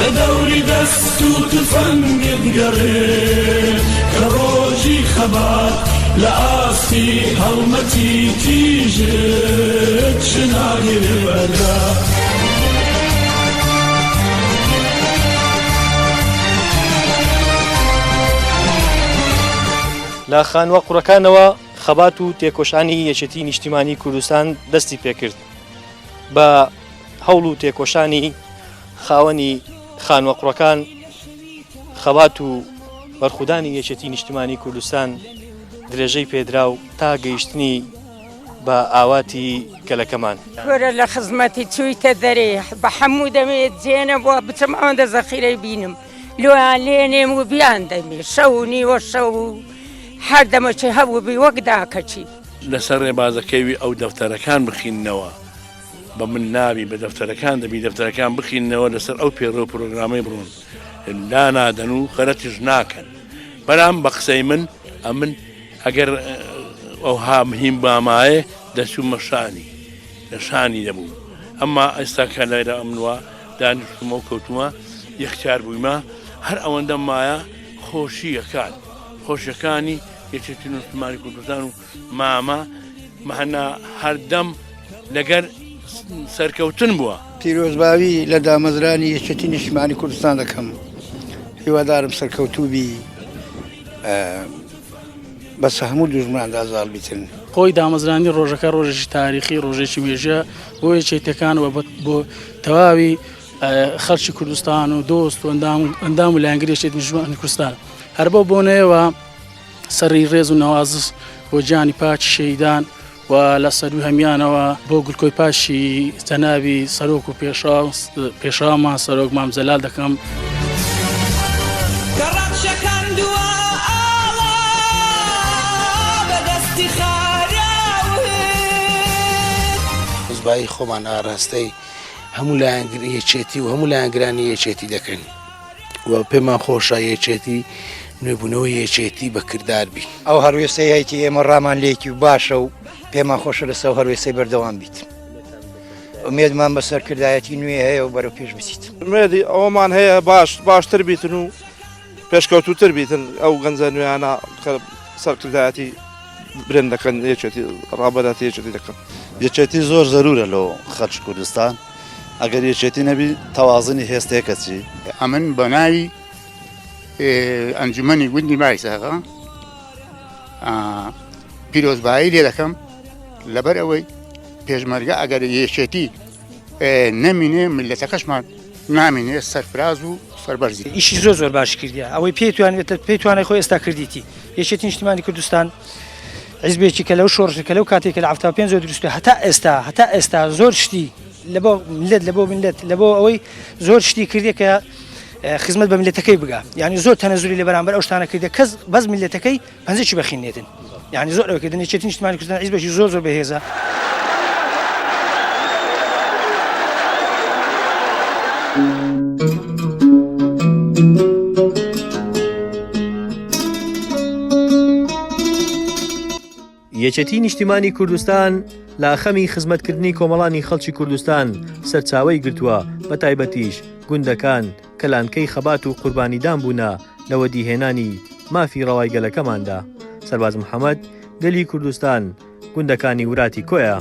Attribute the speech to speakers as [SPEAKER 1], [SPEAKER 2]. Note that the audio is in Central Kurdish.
[SPEAKER 1] لە دەوری دەست و تفەنگت گەڕێ کە ڕۆژی خەبات لە ئاستی هەڵمەتی تیژت چناگر بەردا.
[SPEAKER 2] لە خانووە قوڕەکانەوە خەبات و تێکۆشانی یەکێتی نیشتیمانی کوردستان دەستی پێکرد بە هەوڵ و تێکۆشانی خاوەنی خانووە قوڕەکان خەبات و بەرخودانی یەکێتی نیشتیمانی کوردستان درێژەی پێدرا و تا گەیشتنی بە ئاواتی گەلەکەمان.
[SPEAKER 3] کورە لە خزمەتی چوویتە دەرێ بە حەموو دەمێ جێنەبووە بچم ئەوەندە زەخیرەی بینم لۆیان لێنێم و بیان دەمێ شەو و نیوە شەو و هەر دەمەکی هەبوو بی وەک داکەچی.
[SPEAKER 4] لەسەر ڕێبازەکەی وی ئەو دەفتەرەکان بخیننەوە بە من نابی بە دەفتەرەکان دەبی دەفتەرەکان بخیننەوە لەسەر ئەو پێڕەو پرۆگرامەی بڕۆن لانادەن و غەرەتیش ناکەن بەرام بە قسەی من ئەمن ئەگەر ئەوها مهیم بامایە دەچوومە شانی لە شانی دەبووم ئەمما ئێستا کە لایرە ئەمنوە دانیشتومە و کەوتومە یەکتار بوویمە هەر ئەوەندە مایە خۆشیەکان خۆشیەکانی یەکێتی نیشتمانی کوردستان و مامە مەهنا هەردەم لەگەر سەرکەوتن بووە.
[SPEAKER 5] پیرۆزباوی لە دامەزرانی یەکێتی نیشتمانی کوردستان دەکەم هیوادارم سەرکەوتوو بی بەسە هەموو دوژمناندا زاڵ بیتن.
[SPEAKER 6] خۆی دامەزراندنی ڕۆژەکە ڕۆژێکی تاریخی ڕۆژێکی مێژە بۆ یەکێتیەکان و بۆ تەواوی خەڵکی کوردستان و دۆست و ئەندام و لایەنگری یەکێتی نیشتمانی کوردستان هەر بەو بۆنەیەوە سەری ڕێز و نەوازش بۆ گیانی پاکی شەهیدان و لە سەروی هەمیانەوە بۆ گلکۆی پاشی جەنابی سەرۆک و پێشەوامان سەرۆک مام جەلال دەکەم.
[SPEAKER 7] پیرۆزبایی خۆمان ئاراستەی هەموو لایەنگری یەکێتی و هەموو لایەنگرانی یەکێتی دەکەین و پێمان خۆشە یەکێتی نوێبوونەوەی یەکێتی بە کردار بی.
[SPEAKER 5] ئەو هەڵوێستەی هەیتی ئێمە ڕامان لێیتی و باشە و پێمان خۆشە لەسەر ئەو هەڵوێستەی بەردەوام بیت. ئومێدمان بە سەرکردایەتی نوێ هەیە و بەرەو پێش بچیت.
[SPEAKER 8] ئومێدی ئەوەمان هەیە باش باشتر بیتن و پێشکەوتووتر بیتن ئەو گەنجە نوێیانە کە سەرکردایەتی برێن دەکەن یەکێتی ڕابەرایەتی یەکێتی دەکەن.
[SPEAKER 9] یەکێتی زۆر زەرورە لۆ خەلکی کوردستان ئەگەر یەکێتی نەبی تەوازنی هێز تێکەچی.
[SPEAKER 10] ئەمن بە ناوی ئەنجومەنی گوندی مایساغا پیرۆزبایی لێ دەکەم لەبەر ئەوەی پێشمەرگە ئەگەر یەکێتی نەمینێ میلەتەکەشمان نامینێ سەرفراز و سەربەرزی
[SPEAKER 11] ئیشی زۆر زۆر باش کردیە ئەوەی پێی توانێت پێی توانای خۆی ئێستا کردیتی یەکێتی نیشتیمانی کوردستان حیزبێکی کە لەو شۆڕش کە لەو کاتێک کە لە 75 دروستە هەتا ئێستا هەتا ئێستا زۆر شتی لە بۆ ملت لە بۆ ملت لە بۆ ئەوەی زۆر شتی کردێ کە خزمەت بە میلەتەکەی بگا یعنی زۆر تەنەزولی لە بەرامبەر ئەو شتانە کردە کەس بەس میلەتەکەی پەنجەکی بەخینێتن یعنی زۆر ئەوکردن یەکێتی نیشتمانی کوردستان حیزبێکی زۆر زۆر بەهێزە.
[SPEAKER 2] یەکێتی نیشتیمانی کوردستان لە خەمی خزمەتکردنی کۆمەڵانی خەڵکی کوردستان سەرچاوەی گرتووە بە تایبەتیش گوندەکان کە لانکەی خەبات و قوربانیدان بوونە لە وەدیهێنانی مافی ڕەوای گەلەکەماندا. سەرباز محەمەد، گەلی کوردستان، گوندەکانی وراتی کۆیە.